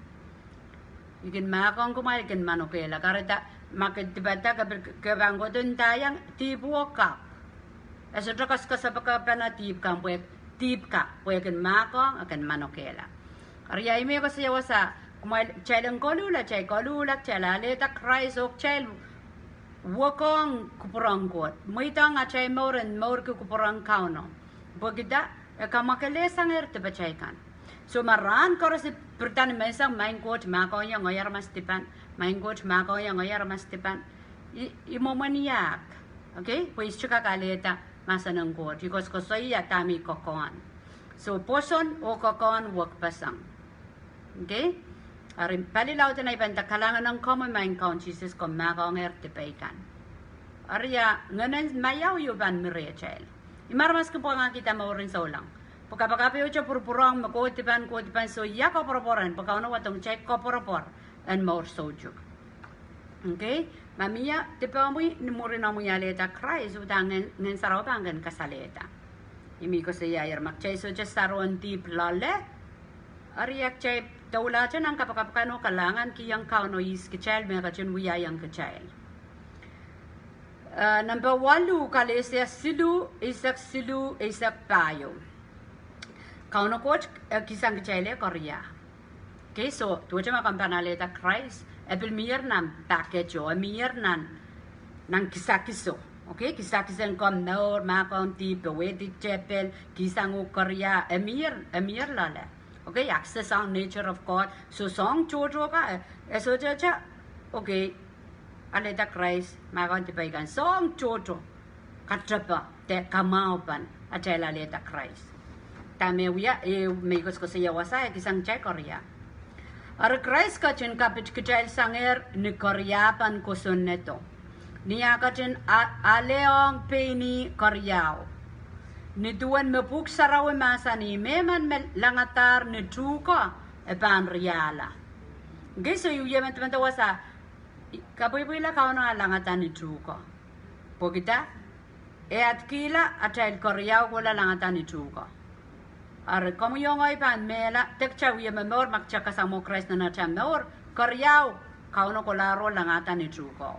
I kin mahkohng kumwail, I kin manokehla. Kahrehda ma ke dipada, ke pil, ke pahn kohdo ndaiong, dihp oh kak. E sohte koasoakoasopikapene dihp kan pwe, dihp kak, pwe e kin mahkohng, e kin manokehla. Eri ia, I men koasoia wasa, kumwail, kitail en koluhla, kitail koluhla, kitail alehda Krais oh kitail wekohng kupwuren Koht. Mweidohng atail mour en mourki kupwuren Kauno. Pwehki dah? E kamwakelehsangehr dipatail kan. So ma rahn koaros I pirida ni menseng, Maing Koht, mahkohng ie ngehi aramas dipan, Maing Koht, mahkohng ie ngehi aramas dipan, I, I mwomwen iahk. Okay? Pwe I sohte kak alehda mahsen en Koht. I koasokoasoia dahme I koakohn. So pwoson oh koakohn wekpeseng. Okay? Eri pali lauden ei pahn nda, kalahngan ong komwi Maing Kaun Sises, komw mahkohngehr dipai kan. Eri ia, ngehnen maiau ieu pahn mi rehtail. Ih me aramas kin pwangahkihda mouren souleng. Pwe kapakapoh te pwurpwurong me kohdipan, kohdipan, soh, ia koapworopwor en, pwe Kauno wadohng kitail koapworopwor en mour soutuk. Okay? Ma mie dipohmwi ni mwurin omwi alehda Krais, uhdahn Ngehn, Ngehn Sarawi pahn kin kasalehda. Ih me I koasoiaier, ma kitail sohte sarohng dihp loale, eri ia kitail doulahte nan kapakap kan oh kalahngan kihong Kauno ihs kitail, me ketin wiahiong kitail. Eh, namba waluh, Kalesia siluh, eisek siluh, eisek pahieu. Kauno Koht, eh, kisang kitail eh koria. Okay, so duwehte ma komw pahn alehda Krais, e pil mier nan package o, e mier nan, nan kisakiso. Okay, kisakis en komw mour, mahkohng dihp, powehdi tepel, kisang uhk koria, e mier, e mier loale. Okay, access ong nature of God. So soahng tohto ka, eh, e sohte, okay, alehda Krais, mahkohng dipai kan. Soahng tohto katepe de kamwahupen atail alehda Krais. Dahme wia, eh, me I koasokoasoia wasa, e kisang kitail koria. Eri Krais ketin kapit kitail sangehr ni koriahpen kosonnedo. Ni ah ketin a-, alehiong pein ih koriau. Ni duwen me Pwuhk Sarawi mahsanih, mehmen me langadahr ni tuhke, e pahn riahla. Okay, so I wie medemedewe wasa, I kapwilipwila Kauno ah langada ni tuhke. Pwehki dah? E atkihla atail keriau kohla langada ni tuhke. Eri komwi oh ngehi pahn mehla, de kitail wie momour, ma kitail kasamwo Krais nan atail mour, keriau, Kauno kohlahro langada ni tuhke.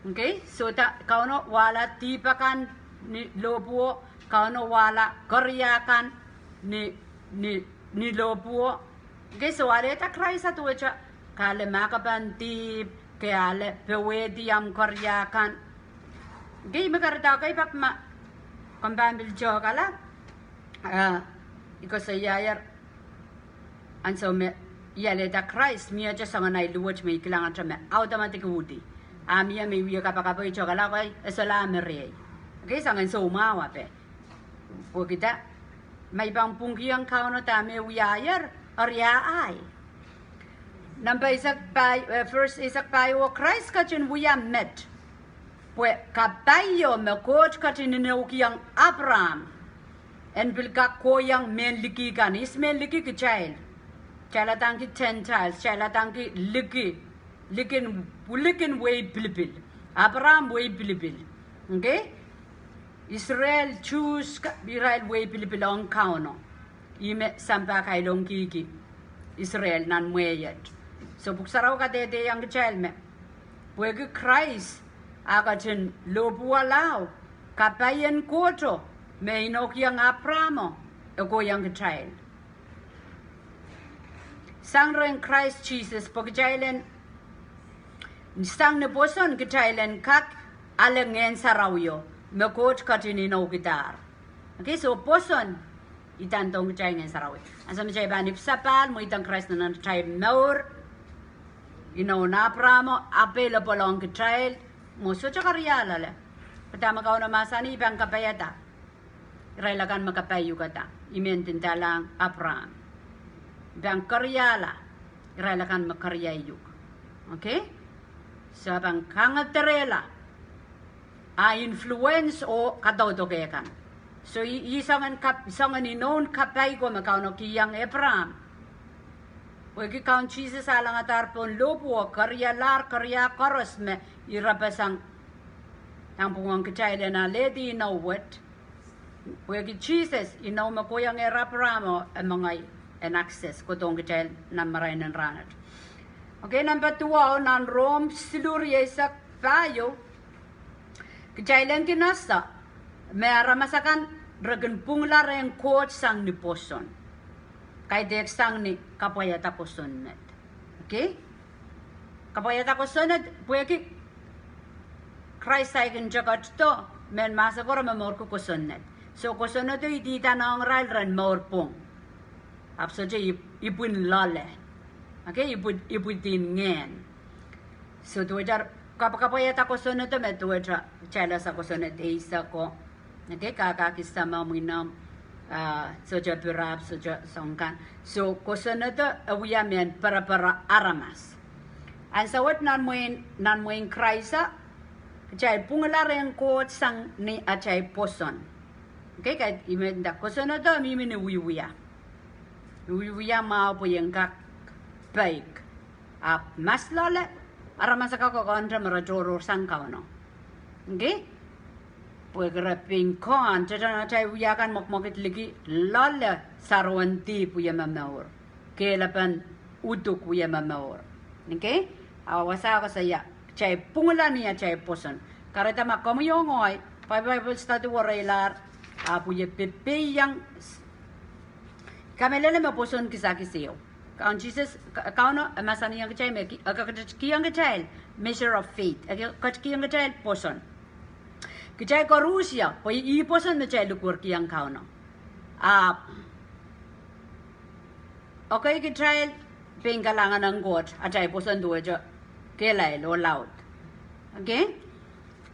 Okay, so dah Kauno wahla dihp akan ni lohpwuo, Kauno wahla keria kan ni, ni, ni lohpwuo. Okay, so alehda Krais ah duwehte ke ale mahkohpen dihp, ke ale powehdi omw keria kan. Okay, me kahrehda kei pak ma komw pahn pil tohkala, eh, I koasoiaier, ansou me I alehda Krais, miehte soangen ahi luwet me I kilangete me audaudki uhdi. A mie me I wie kapakapoh, I tohkala, kei e solahr me rehi. Okay, soangen soumwahu ape. Pwehki dah? Ma I pahn pwungkihong Kauno dahme wiahier, eri ahi. Namba eisek pahieu, eh, verse eisek pahieu, oh Krais ketin wia met. Pwe kapaio me Koht ketin inoukihong Apraam en pil kak kohiong mehn liki kan, ihs mehn liki? Kitail. Kitail adaneki Gentiles, kitail adaneki liki, likin, likin wehi pilipil. Apraam wehi pilipil. Okay? Israel, Jews, ka-, irail wehi pilipil ong Kauno. Ih me sampah kailongkihki Israel nan mwehiet. So Pwuhk Sarawi kadehdehiong kitail me pwehki Krais ah ketin lohpwuo lao, kapaien Kohto me inoukihong Apraamo, e kohiong kitail. Sang rehn Krais Sises, pwe kitail en, sang ni pwoson kitail en kak ale Ngehn Sarawio me Koht ketin inoukidahr. Okay, so pwoson, I dan dohng kitail Ngehn Sarawi. Ansou me kitail pahn ipwsapahl, mweidohng Krais nan atail mour, inoun Apraamo, available ong kitail, mwo sohte keriau loale. Pwe dahme Kauno mahsanih, I pahn kapaiada. irail akan me kapai uhk da, I men ndindalahng Apraam. Pahn keriahla irail akan me keriau uhk. Okay? So e pahn kangederehla ah influence oh kadaudok kan. So ih, ih soangen kap-, soangen inoun kapai ko me Kauno kihong Apraam. Pwehki Kaun Sises alangadahr pohn lohpwuo, keriahlahr keriau koaros me irapeseng, iang pwungen kitail en alehdi inou wet. Pwehki Sises, inou me kohiengehr Apraam, e mengei en access kohdohng kitail nan marain en rahnwet. Okay, nahmba duwau, nan Rom siluh rieisek pahieu, kitail en kin ese me aramas akan re kin pwungla rehn Koht sang ni pwoson, kaidehk sang ni kapwaiada kosonned. Okay? Kapwaiada kosonned pwehki Krais saikinte ketido mehn mahsen ko re momourki kosonned. So kosonnedo idihda nohng irail ren mour pwung, ahpw sohte ipwin loale. Okay, ipwidin ngehn. So duwehte kap-, kapwaiada kosonnedo me duwehte kitail ese kosonned eisek ko. Okay, kakahki samamwinomw, sohte pirap, sohte soang kan. So kosonnedo e wia mehn perepere aramas. Ansou wet nan mwehin, nan mwehin Krais, kitail pwungla rehn Koht sang ni atail pwoson. Okay, kaidehk I men nda kosonnedo mihmi ni wiewia. Wiewia mwahu pwe ien kak peik. Ahpw mahs loale, aramas akan koakoahkte me re tohrohr sang Kauno. Okay? Pwehki re pein koahnte atail wia kan mwekmwekid liki loale, sarowen dihp wie momour, kehlepen uduk wie momour. Okay? A wasa koasoia kitail pwungla ni atail pwoson. Kahrehda ma komwi oh ngehi Bible study wereilahr, ahpw wie pepehiong, kamehlele me pwoson kisakis ehu. Kaun Sises, Kauno e mahsanihong kitail me e ketikihong kitail measure of faith, e ketikihong kitail pwoson. Kitail koaruhsie, pwe ih pwoson me kitail likwerkihong Kauno. Ahpw okay, kitail pein kalahngan en Koht atail pwoson duwehte kehlail oh laud. Okay?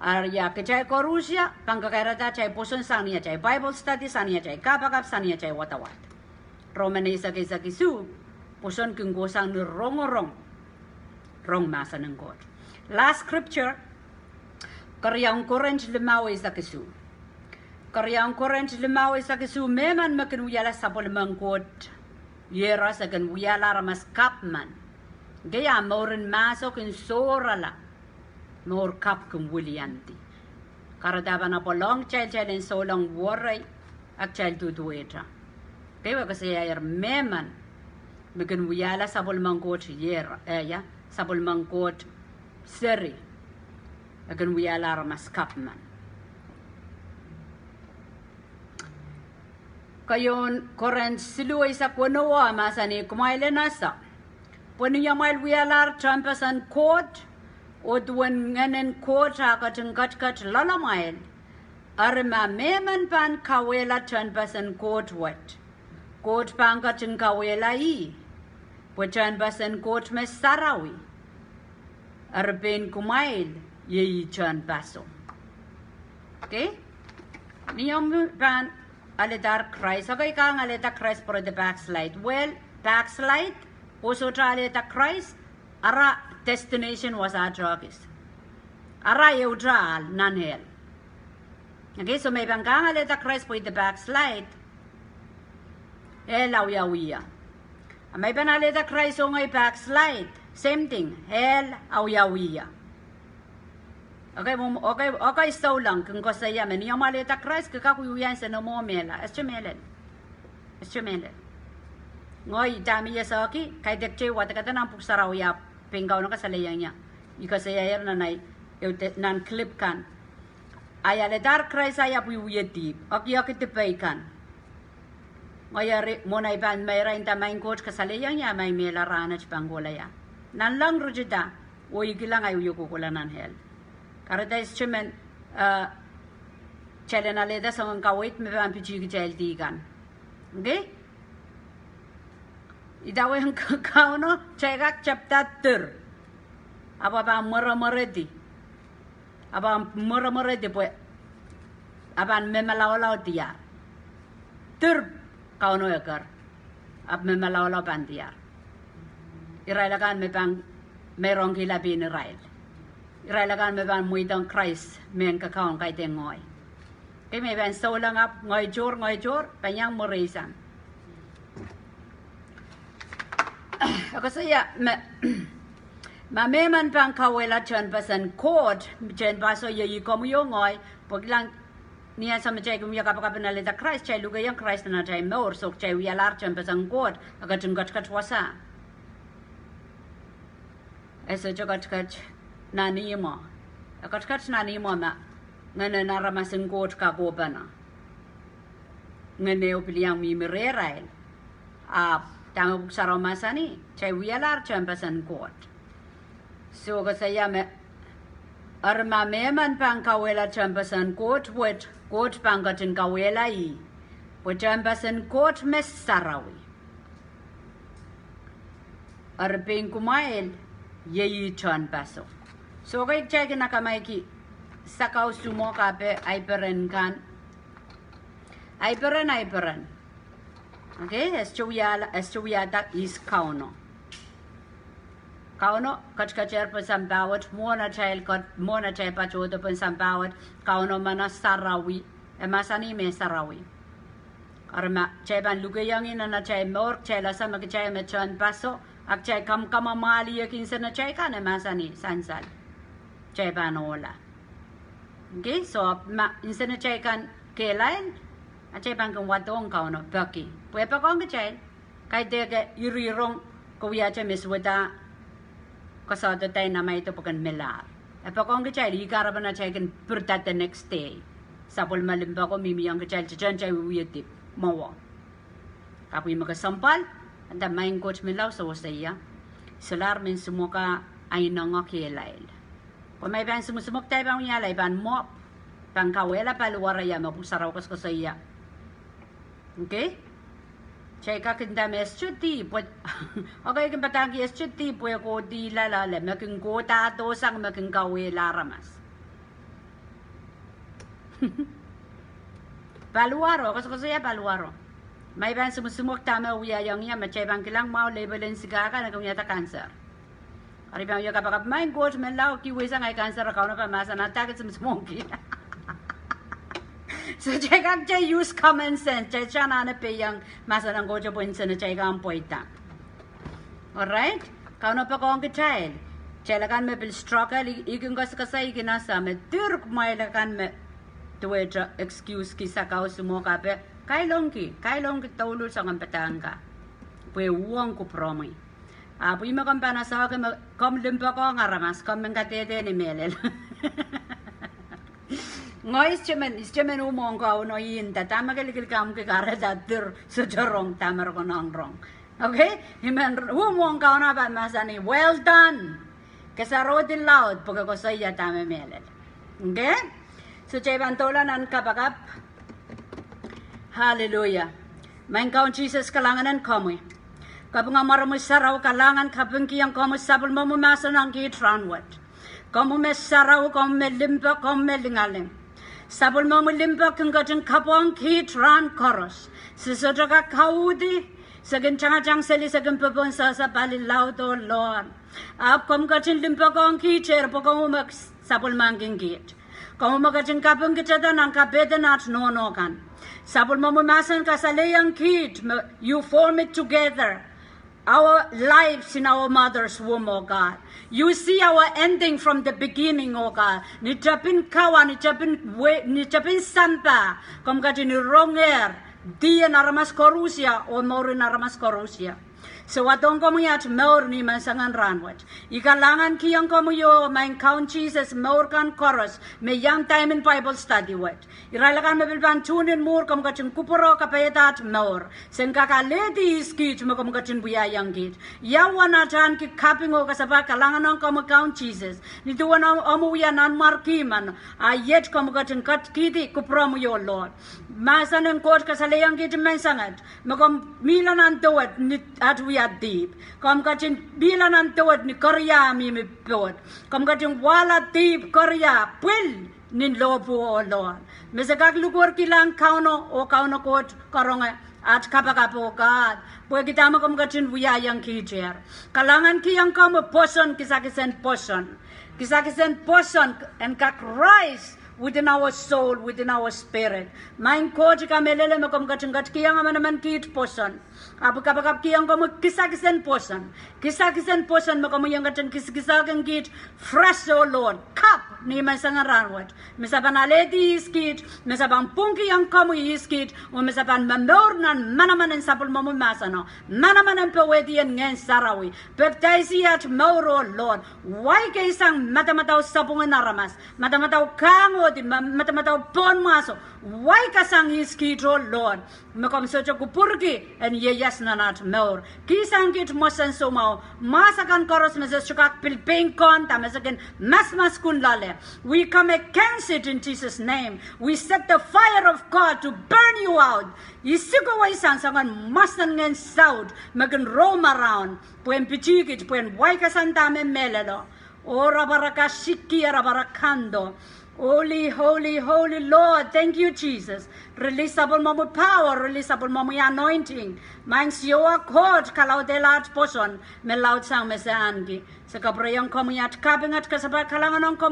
Eri kitail koaruhsie pahn kakairada atail pwoson sang ni atail Bible study, sang ni atail kapakap, sang ni atail wadawad. Roman eisek, eisek isuh, pwoson kin kohsang ni rongorong, rong mahsen en Koht. Last scripture, keriaun Korint limau eisek isuh. Keriaun Korint limau eisek isuh, mehmen me kin wiahla sapwellimen Koht ieros e kin wiahla aramas kapw men. Okay, a mouren mahso kin sohrala, mour kapw kin wiliandi. Kahrehda pahn apwal ong kitail, kitail en souleng werei, a kitail duduwehte. Okay, e koasoiaier mehmen me kin wiahla sapwellimen Koht ier, eh, ia, sapwellimen Koht seri, e kin wiahla aramas kapw men. Keieun Korint siluh eisek weneu mahsanih, kumwail en ese pwe ni amwail wialahr tehnpasen Koht, oh duwen Ngehnen Koht ah ketin ketiket loalamwail, eri ma mehmen pahn kauwehla tehnpasen Koht wet, Koht pahn ketin kauwehla ih, pwe tehnpasen Koht me sarawi, eri pein kumwail iei tehnpaso. Okay? Ni omw pahn aledahr Krais, okay, kang aleda Krais pwe re backslide. Well, backslide oh sohte aleda Krais, ara destination wasaht kis. Ara ehute ahl nan hell. Okay, so me pahn kang aleda Krais pwe backslide, hell a wiawi ie. A me pahn aleda Krais oh ngehi backslide, same thing, hell a wiawi ie. Okay, okay, souleng kin koasoia me ni omw aleda Krais ke kak wiewia nsenamwahu mehla, e sohte mehlel. E sohte mehlel. Ngehi dahme I esehki, kaidehk kitail wadekada nan Pwuhk Sarawi, pein Kauno kasalehiong ie. I koasoiaier nan ahi, nan clip kan. Ahi aledahr Krais ahi ahpw I wie dihp, okiekidi pei kan. Ngehi eri mwohn ahi pahn meira, nda maing Koht kasalehiong ie, maing mehla rahnwet pahn kohla ie. Nanleng ritida, oh I kilang ahi wie kohkohla nan hell. Kahrehda e sohte men, kitail en alehda soangen kaweid me pahn pitih kitail dih kan. Okay? Idawehn Kauno, kitail kak tepda dir, ahpw e pahn mweremweredi. E pahn mweremweredi pwe e pahn me malaulau diar. dir Kauno eker, ahpw me malaulau pahn diar. Irail akan me pahn meirongkihla pein irail. Irail akan me pahn mweidohng Krais, mehn kakaun, kaidehn ngehi. Ke me pahn souleng ahpw ngehi tohr, ngehi tohr, pahn iang mwurin sang. E koasoia me, ma mehmen pahn kauwehla tehnpasen Koht, tehnpaso iei komwi oh ngehi, pwe kilang, ni ansou me kitail kin wia kapakap en alehda Krais, kitail lukehiong Krais nan atail mour, soh, kitail wialahr tehnpasen Koht, e ketin ketiket wasa. E sohte ketiket nan ihmwo. E ketiket nan ihmwo ma ngehnen aramas en Koht kakohpene. Ngehn ehu pil iang mihmi rehrail. Ahpw dahme Pwuhk Sarawi mahsanih, kitail wialahr tehnpasen Koht. Soh, koasoia me, eri ma mehmen pahn kauwehla tehnpasen Koht wet, Koht pahn ketin kauwehla ih, pwe tehnpasen Koht me sarawi. Eri pein kumwail iei tehnpaso. Soh, ke, kitail kin akamwaiki sakau, soumwo, kape, ahi peren kan. Ahi peren, ahi peren. Okay, e sohte wiahda, e sohte wiahda ihs Kauno. Kauno ketiketier pohn sampah wet, mwohn atail ket, mwohn atail patohdo pohn sampah wet, Kauno meno sarawi, e mahsanih me sarawi. Eri ma kitail pahn lukehiong ih nan atail mour, kitail ese me kitail me tehnpaso, a kitail kamwakamwahlieki nsenatail kan, e mahsanih sansal, kitail pahn ohla. Okay, soh, ma nsenatail kan kehlail, a kitail pahn kin wadohng Kauno peki. Pwe e poakohng kitail, kaidehk irihrong, ke wiahte me suwed a koasoanehdi namaid pwe ken melahr. E poakohng kitail, ih kahrepen atail kin pirida the next day. Sapwellime limpoako mihmi ong kitail, tehtehn atail wiewia dihp mwowe. Ahpw ih me kesempwal, nda maing Koht me lao, soh, koasoia, solahr mehn soumwok a inengieng kehlail. Pwe ma I pahn sumwsumwok, kitail pahn wiahla, I pahn mwo, pahn kauwehla paliwar, ia me Pwuhk Sarawi koasokoasoia. Okay? Kitail kak nda me e sohte dihp, pwe, okay, I kin padahngki e sohte dihp pwe e kohdihla loale, me kin kohdahdo sang me kin kauwehla aramas. Paliwaro, koasokoasoia paliwaro. Ma I pahn sumwsumwok dahme wiahiong ie, ma kitail pahn kilang mwahu, label en sigar kan, e kin wiahda kanser. Eri I pahn wia kapakap, maing Koht me lao, kihweisang ahi kanser, Kauno pahn mahsanihada ke sumwsumwongki. So kitail kak, kitail use common sense, kitail anahne peiong mahsen en Koht pwe nsenatail kan pweida. Alright? Kauno poakohng kitail. Kitail akan me pil struggle, I, I kin koasokoasoia, I kin ese me dir kumwail akan me duwehte excuse-ki sakau, soumwo, kape, kailongki, kailongki douluhl soangen padahk kan. Pwe e uhwong kupwuromwi. Ahpw ih me komw pahn ese, okay, me komw limpoakohng aramas, komw men kadehde ni mehlel. Ngehi I sohte men, I sohte men uhmwohng Kauno, I nda dahme ke likilik ahmw ki kahrehda dir sohte rong dahme re konehng rong. Okay? I men uhmwohng Kauno pahn mahsanih, well done. Ke sarawedi laud pwe ke koasoia dahme mehlel. Okay? So kitail pahn doula nan kapakap. Hallelujah. Maing Kaun Sises, kalahngan en komwi. Kapinga mwaromwi sarawi, kalahngan, kapingkihong komwi sapwellimomwi mahsen ong kiht rahnwet. Komwi me sarawi, komwi me limpoak, komwi me lingaling. Sapwellimomwi limpoak kin ketin kapwong kiht rahn koaros. Se sohte kak kauhdi, se kin tangatang seli, se kin popohn sehse pali laud oh loal. Ahpw komw ketin limpoakohng kiht, pwe komwi me sapwellimangkin kiht. Komwi me ketin kapingkihda nan kapehden aht nohno kan. Sapwellimomwi mahsen kasalehiong kiht me you form it together, our lives in our mother's womb, oh God. You see our ending from the beginning, oh God. Ni tepin kawa, ni tepin we-, ni tepin sampah, komw ketin irongehr dih en aramas koarusie oh mour en aramas koarusie. Se wadohng komwi aht mour ni menseng en rahnwet. I kalahngankihong komwi, oh maing Kaun Sises, mour kan koaros me iang time en Bible study wet. Irail akan me pil pahn tune in mwuhr, komw ketin kupwure oh kapaiada aht mour. Se kak alehdi ihs kiht me komw ketin wiahiong kiht. Ia uwen aht ahneki kaping oh kasapahl, kalahngan ong komwi Kaun Sises. Ni duwen omw, omw wia nanmwarki men, a iet komw ketin ketikihdi kupwuromwi, oh Lord. Mahsen en Koht kasalehiong kiht menseng et me komw mihla nan dowet ni aht wia dihp. Komw ketin mihla nan dowet ni keria mihmi pwoud. Komw ketin wahla dihp, keria, pwil. nin lohpwuo, oh Lord. Me se kak likwerkihla Kauno, oh Kauno Koht karonge at kapakap, oh God. Pwehki dahme komw ketin wiahiong kitehr. Kalahngan kihong komwi pwoson, kisakis en pwoson. Kisakis en pwoson en kak rise within our soul, within our spirit. Maing Koht, I kamehlele me komw ketin ketikihong emenemen kiht pwoson. Ahpw I kapakapkihong komwi kisakis en pwoson. Kisakis en pwoson me komwi en ketin kisakisohkin kiht fresh, oh Lord. Kapw ni menseng en rahnwet. Me se pahn alehdi ihs kiht, me se pahn pwungkihong komwi ihs kiht, oh me se pahn momour nan manaman en sapwellimomwi mahseno. Manaman en powehdi en Ngehn Sarawi. Pepdaisi at mour, oh Lord. Wai kei sang madamadau sapwungen aramas. Madamadau kahng oh di, ma-, madamadau pohnmwahso. Wai kei sang ihs kiht, oh Lord. Me komw sohte kupwurki en ieias nan at mour. Kihsang kiht mwohsen soumwahu. Mahs akan koaros me se sohte kak pil pein kohn, dahme se kin masmaskun loale. We come against it in Jesus' name. We set the fire of God to burn you out. Ihs kowei sang soangen mwohsen ngehn saut me kin roam around pwehn pitih kiht, pwehn wai kei sang dahme mehlelo. Oh, rabara kasikia, rabara kando. Holy, holy, holy Lord. Thank you, Jesus. Release sapwellimomwi power, release sapwellimomwi anointing. Maing Siohwa Koht, kalaudehla at pwoson me laud sang me se ahneki. Se kapwurehiong komwi at kaping, at kasapahl, kalahngan ong komwi.